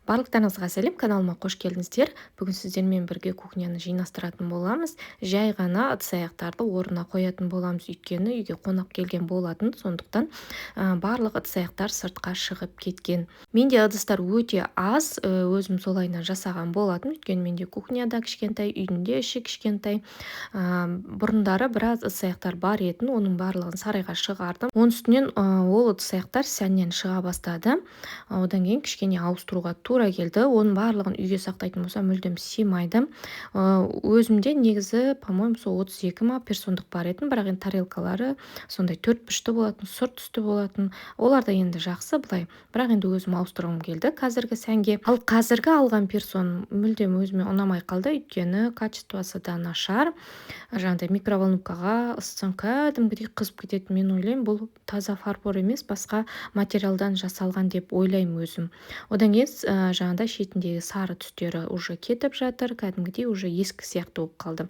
Барлықтарыңызға сәлем, каналыма қош келдіңіздер. Бүгін сіздермен бірге кухняны жинастыратын боламыз. Жай ғана ыдыс-аяқтарды орнына қоятын боламыз, өйткені үйге қонақ келген болатын, сондықтан барлық ыдыс-аяқтар сыртқа шығып кеткен. Менде ыдыстар өте аз, өзім солайынан жасаған болатын, өйткені менде кухняда кішкентай, үйдің де іші кішкентай. Бұрындары біраз ыдыс-аяқтар бар етін, оның барлығын сарайға шығардым. Оның үстінен ол ыдыс-аяқтар сәннен шыға бастады. Одан кейін кішкене ауыстыруға тура келді. Оның барлығын үйге сақтайтын болсам, мүлдем сыймайды. Өзімде негізі, по-моему, сол 32 ма персондық бар етін, бірақ енді тарелкалары сондай төрт бұрышты болатын, сұр түсті болатын. Олар да енді жақсы былай, бірақ енді өзім ауыстырғым келді қазіргі сәнге. Ал қазіргі алған персон мүлдем өзіме ұнамай қалды, өйткені качествосы да нашар. Жаңағыдай микроволновкаға ысытсаң, кәдімгідей қызып кетеді. Мен ойлаймын, бұл таза фарфор емес, басқа материалдан жасалған деп ойлаймын өзім. Одан кейін жаңағыдай шетіндегі сары түстері уже кетіп жатыр, кәдімгідей уже ескі сияқты болып қалды.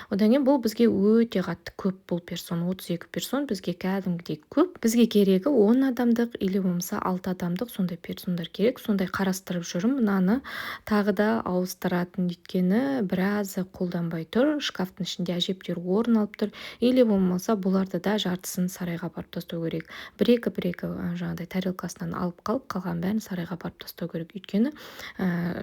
Одан кейін бұл бізге өте қатты көп, бұл персон, 32 персон бізге кәдімгідей көп. Бізге керегі 10 адамдық или болмаса 6 адамдық сондай персондар керек. Сондай қарастырып жүрмін мынаны тағы да ауыстыратын, өйткені біразы қолданбай тұр, шкафтың ішінде әжептәуір орын алып тұр. Или болмаса бұларды да жартысын сарайға апарып тастау керек. Бір екі, бір екі жаңағыдай тарелкасынан алып қалып, қалған бәрін сарайға апарып тастау керек, өйткені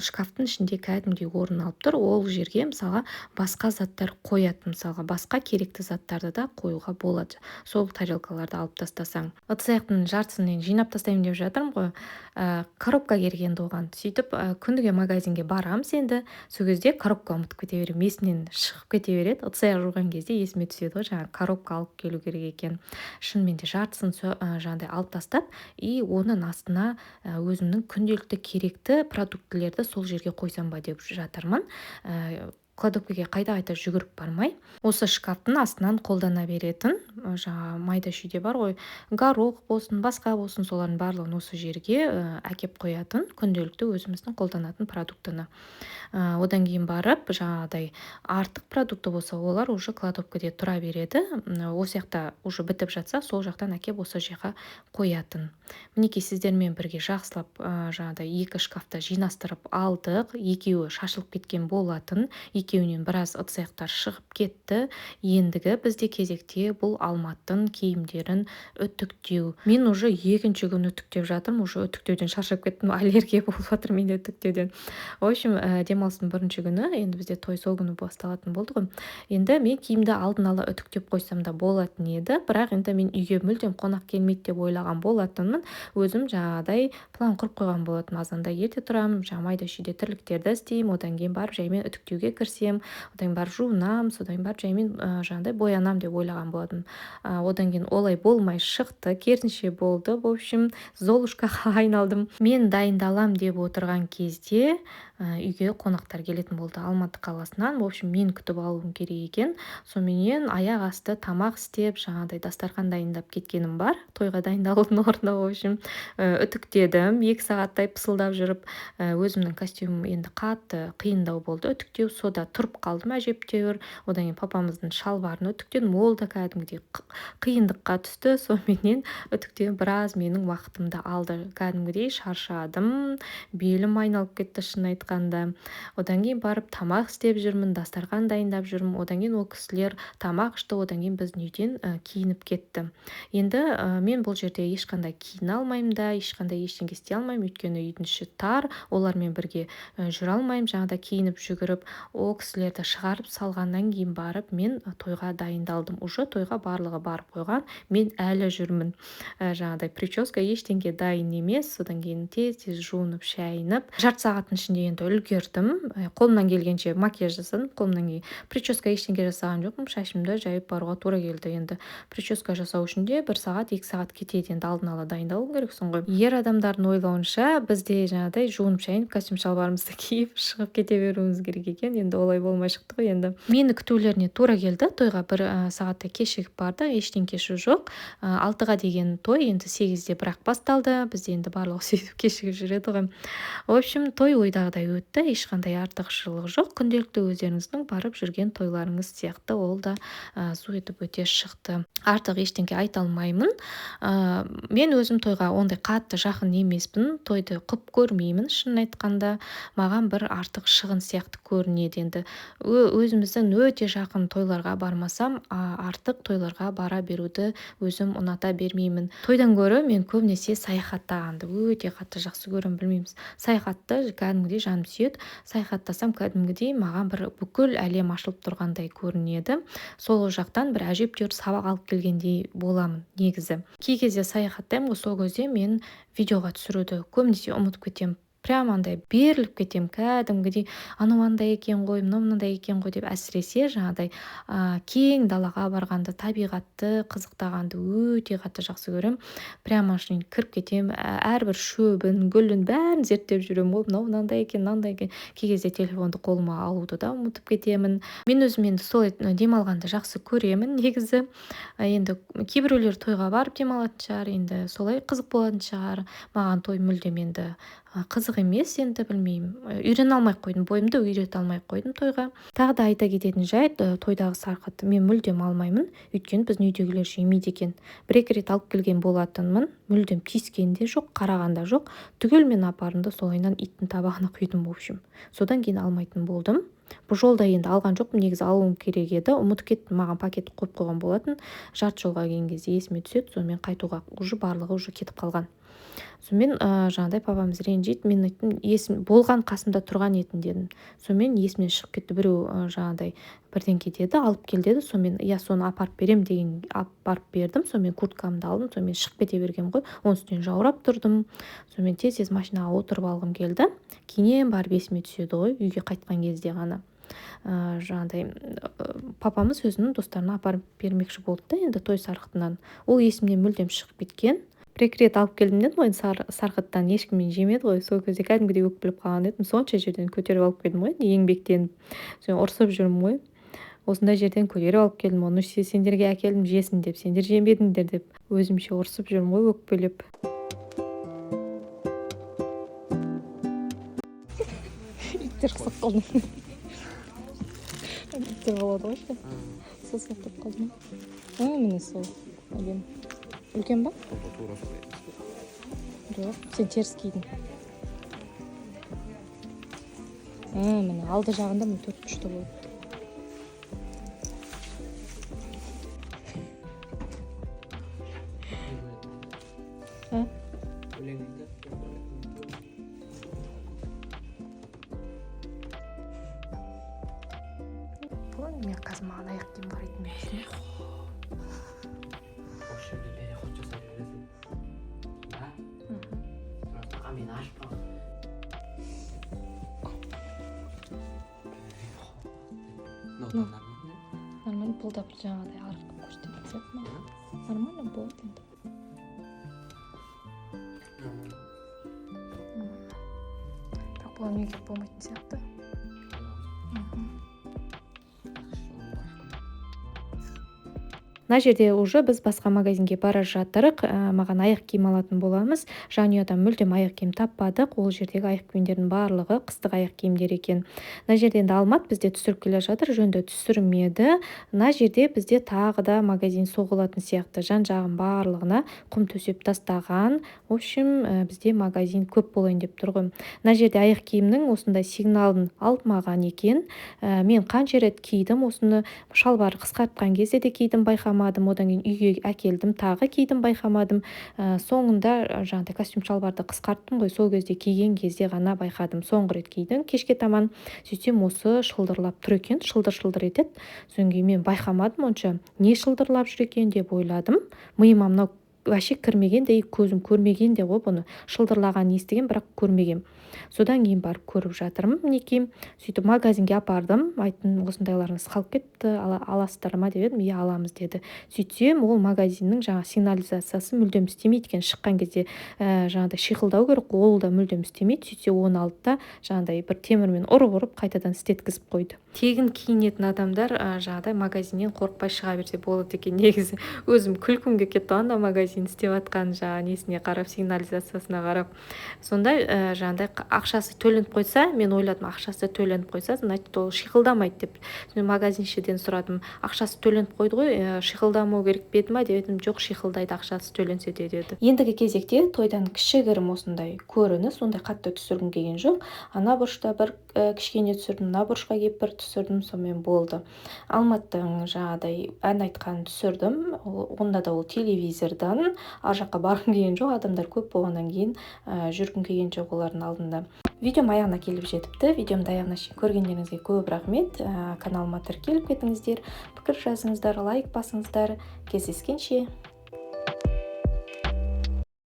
шкафтың ішінде кәдімгідей орын алып тұр. Ол жерге, мысалға, басқа заттар қояды, мысалға, басқа керекті заттарды да қоюға болады сол тарелкаларды алып тастасаң. Ыдыс аяқтың жартысын енді жинап тастаймын деп жатырмын ғой. Коробка керек енді оған. Сөйтіп күніге магазинге барамыз енді, сол кезде коробка ұмытып кете беремін, есімнен шығып кете береді. Ыдыс аяқ жуған кезде есіме түседі ғой, жаңағы коробка алып келу керек екен. Шынымен де жартысын жаңағыдай алып тастап, и оның астына өзімнің күнделікті керекті продуктілерді сол жерге қойсам ба деп жатырмын. Кладовкаге қайта-қайта жүгіріп бармай, осы шкафтың астынан қолдана беретін жаңағы майда шүйде бар ғой, горох болсын, басқа болсын, солардың барлығын осы жерге әкеп қоятын, күнделікті өзіміздің қолданатын продуктыны. Одан кейін барып жаңағыдай артық продукты болса, олар уже кладовкаде тұра береді. Осы жақта уже бітіп жатса, сол жақтан әкеп осы жаққа қоятын. Мінекей, сіздермен бірге жақсылап жаңағыдай екі шкафты жинастырып алдық. Екеуі шашылып кеткен болатын, екеуінен біраз ыдыс аяқтар шығып кетті. Ендігі бізде кезекте бұл Алматтың киімдерін үтіктеу. Мен уже екінші күн үтіктеп жатырмын, уже үтіктеуден шаршап кеттім, аллергия болып жатыр менде үтіктеуден. В общем, демалыстың бірінші күні, енді бізде той сол күні басталатын болды ғой. Енді мен киімді алдын ала үтіктеп қойсам да болатын еді, бірақ енді мен үйге мүлдем қонақ келмейді деп ойлаған болатынмын. Өзім жаңағыдай план құрып қойған болатынмын: азанда ерте тұрамын, жаңағы майда шүйде тірліктерді істеймін, одан кейін барып жаймен үтіктеуге кірісемін, одан кейін барып жуынамын, содан кейін барып жаймен жаңағыдай боянамын деп ойлаған болатынмын. Одан кейін олай болмай шықты, керісінше болды. В общем, Золушкаға айналдым. Мен дайындалам деп отырған кезде үйге қонақтар келетін болды Алматы қаласынан. В общем, мен күтіп алуым керек екен. Соныменен аяқ асты тамақ істеп, жаңағыдай дастархан дайындап кеткенім бар тойға дайындалудың орнына. В общем, үтіктедім 2 сағаттай пысылдап жүріп. Өзімнің костюмім енді қатты қиындау болды үтіктеу, сода тұрып қалдым әжептәуір. Одан кейін папамыздың шалбарын үтіктедім, ол да кәдімгідей қиындыққа түсті. Соныменен үтіктеу біраз менің уақытымды алды, кәдімгідей шаршадым, белім айналып кетті, шынын айтқанда. Одан кейін барып тамақ істеп жүрмін, дастархан дайындап жүрмін. Одан кейін ол кісілер тамақ ішті, одан кейін біздің үйден киініп кетті. Енді мен бұл жерде ешқандай киіне алмаймын да, ешқандай ештеңе істей алмаймын, өйткені үйдің іші тар, олармен бірге жүре алмаймын жаңағыдай киініп жүгіріп. Ол кісілерді шығарып салғаннан кейін барып мен тойға дайындалдым. Уже тойға барлығы барып қойған, мен әлі жүрмін. Жаңағыдай прическа, ештеңе дайын емес. Содан кейін тез тез жуынып шайынып, жарты сағаттың ішінде енді үлгердім. Қолымнан келгенше макияж жасадым, қолымнан келген. Прическа, ештеңе жасаған жоқпын, шашымды жайып баруға тура келді. Енді прическа жасау үшін де бір сағат, 2 сағат кетеді, енді алдын ала дайындалу керексің ғой. Ер адамдардың ойлауынша, бізде жаңағыдай жуынып шайынып, костюм шалбарымызды киіп шығып кете беруіміз керек екен. Енді олай болмай шықты ғой. Енді мені күтулеріне тура келді. Тойға бір сағаттай кешігіп барды, ештеңкесі жоқ. 6-ға деген той енді 8-де бірақ басталды. Бізде енді барлығы сөйтіп кешігіп жүреді ғой. В общем, той ойдағыдай. Осындай өтті, ешқандай артықшылық жоқ. Күнделікті өздеріңіздің барып жүрген тойларыңыз сияқты ол да су етіп өте шықты. Артық ештеңе айта алмаймын. Мен өзім тойға ондай қатты жақын емеспін, тойды құп көрмеймін, шынын айтқанда. Маған бір артық шығын сияқты көрінеді енді. Өзіміздің өте жақын тойларға бармасам, артық тойларға бара беруді өзім ұната бермеймін. Тойдан гөрі мен көбінесе саяхаттағанды өте қатты жақсы көремін, білмеймін. Саяхатты кәдімгідей жаным сүйеді. Саяхаттасам кәдімгідей маған бір бүкіл әлем ашылып тұрғандай көрінеді. Сол жақтан бір әжептәуір сабақ алып келгендей боламын негізі. Кей кезде саяхаттаймын ғой, сол кезде мен видеоға түсіруді көбінесе ұмытып кетемін. Прямо андай беріліп кетемін кәдімгідей, анау андай екен ғой, мынау мынандай екен ғой деп. Әсіресе жаңағыдай кең далаға барғанды, табиғатты қызықтағанды өте қатты жақсы көремін. Прямо ішіне кіріп кетемін, әрбір шөбін, гүлін бәрін зерттеп жүремін ғой, мынау мынандай екен, мынандай екен. Кей кезде телефонды қолыма алуды да ұмытып кетемін. Мен өзім енді солай демалғанды жақсы көремін негізі. Енді кейбіреулер тойға барып демалатын шығар, енді солай қызық болатын шығар. Маған той мүлдем енді қызық емес, енді білмеймін. Үйрене алмай қойдым, бойымды үйрете алмай қойдым тойға. Тағы да айта кететін жайт, тойдағы сарқытты мен мүлдем алмаймын, өйткені біздің үйдегілер жемейді екен. Бір-екі рет алып келген болатынмын, мүлдем тиіскен де жоқ, қараған да жоқ. Түгел мен апарымды солайынан иттің табағына құйдым, в общем. Содан кейін алмайтын болдым. Бұл жолда енді алған жоқпын, негізі алуым керек еді, ұмытып кеттім, маған пакет қойып қойған болатын. Жарты жолға келген кезде есіме түседі, сонымен қайтуға уже барлығы уже кетіп қалған. Сонымен, жаңағыдай папамыз ренжиді, мен айттым, есім болған қасымда тұрған етін дедім. Сонымен есімнен шығып кетті, біреу, жаңағыдай бірдеңке деді, алып кел деді. Сонымен, я соны апарып берем деген апарып бердім. Сонымен курткамды алдым, сонымен шығып кете бергем ғой. Оның үстінен жаурап тұрдым. Сонымен тез-тез машинаға отырып алғым келді. Кейіннен барып есіме түседі ғой, үйге қайтқан кезде ғана. Жаңағыдай, папамыз өзінің достарына апарып бермекші болды да енді той сарқытынан. Ол есімнен мүлдем шығып кеткен. Бір-екі рет алып келдім дедім ғой, сарқыттан ешкіммен жемеді ғой. Сол кезде кәдімгідей өкпелеп қалған едім. Сонша жерден көтеріп алып келдім ғой, еңбектеніп. Соны ұрсып жүрмін ғой. Осындай жерден көтеріп алып келдім, оны сендерге әкелдім жесін деп, сендер жемедіңдер деп өзімше ұрсып жүрмін ғой, өкпелеп. Иттер ұқсап қалдым. Иттер болады ғой ше. Сол сияқты болып қалдым. Міне сол. Әдемі. Үлкен ба? Жоқ, сен теріс кидің. Міне алды жағында міне төрт бұрышты болады. А? Бұл мен қазір маған аяқ киім қарайтын болсын. Осы жерде переход жасап бересің. Да? А мен ашпаған. Ну. Нормально, бұл да бір жаңағыдай арық қылып көрсететін сияқты маған. Нормально болады енді. Бірақ бұл неге болмайтын сияқты. Мына жерде уже біз басқа магазинге бара жатырық. Маған аяқ киім алатын боламыз. Жанұядан мүлдем аяқ киім таппадық. Ол жердегі аяқ киімдердің барлығы қыстық аяқ киімдер екен. Мына жерде енді Алмат бізде түсіріп келе жатыр, жөнді түсірмеді. Мына жерде бізде тағы да магазин соғылатын сияқты. Жан-жағын барлығына құм төсеп тастаған. В общем, бізде магазин көп болайын деп тұр ғой. Мына жерде аяқ киімнің осындай сигналын алмаған екен. Мен қанша рет кидім, осыны шалбар қысқартқан кезде де кидім, байқамадым. Одан кейін үйге әкелдім, тағы кидім, байқамадым. Соңында жаңағыдай костюм шалбарды қысқарттым ғой, сол кезде киген кезде ғана байқадым. Соңғы рет кидім кешке таман. Сөйтсем осы шылдырлап тұр екен, шылдыр-шылдыр етеді. Содан кейін мен байқамадым онша, не шылдырлап жүр екен деп ойладым. Миыма мынау вообще кірмеген де, көзім көрмеген де ғой бұны. Шылдырлағанын естіген, бірақ көрмегем. Содан кейін барып көріп жатырмын мінекей. Сөйтіп магазинге апардым, айттым, осындайларыңыз қалып кетті, аласыздар ма деп едім, иә аламыз деді. Сөйтсем ол магазиннің жаңа сигнализациясы мүлдем істемейді екен. Шыққан кезде, жаңағыдай шиқылдау керек, ол да мүлдем істемейді. Сөйтсе оны алды да жаңағыдай бір темірмен ұрып-ұрып қайтадан істеткізіп қойды. Тегін киінетін адамдар, жаңағыдай магазиннен қорықпай шыға берсе болады екен негізі. Өзім күлкім келіп кетті ана магазин істеп жатқан жаңа несіне қарап, сигнализациясына қарап. Сондай, жаңағыдай Ақшасы төленіп қойса, мен ойладым, ақшасы төленіп қойса, значит, ол шиқылдамайды деп. Мен магазиншіден сұрадым: «Ақшасы төленіп қойды ғой, шиқылдамау керек пе еді ма?» – деп едім. «Жоқ, шиқылдайды ақшасы төленсе де», – деді. Ендігі кезекте тойдан кішігірім осындай көрініс. Ондай қатты түсіргім келген жоқ. Ана бұрышта бір кішкене түсірдім, мына бұрышқа келіп бір түсірдім, сонымен болды. Алматтың жаңағыдай ән айтқанын түсірдім, онда да ол телевизордан. Ар жаққа барғым келген жоқ, адамдар көп болғаннан кейін жүргім келген жоқ олардың алдында. Видеом аяғына келіп жетіпті. Видеомды аяғына шейін көргендеріңізге көп рахмет. Каналыма тіркеліп кетіңіздер, пікір жазыңыздар, лайк басыңыздар. Кездескенше!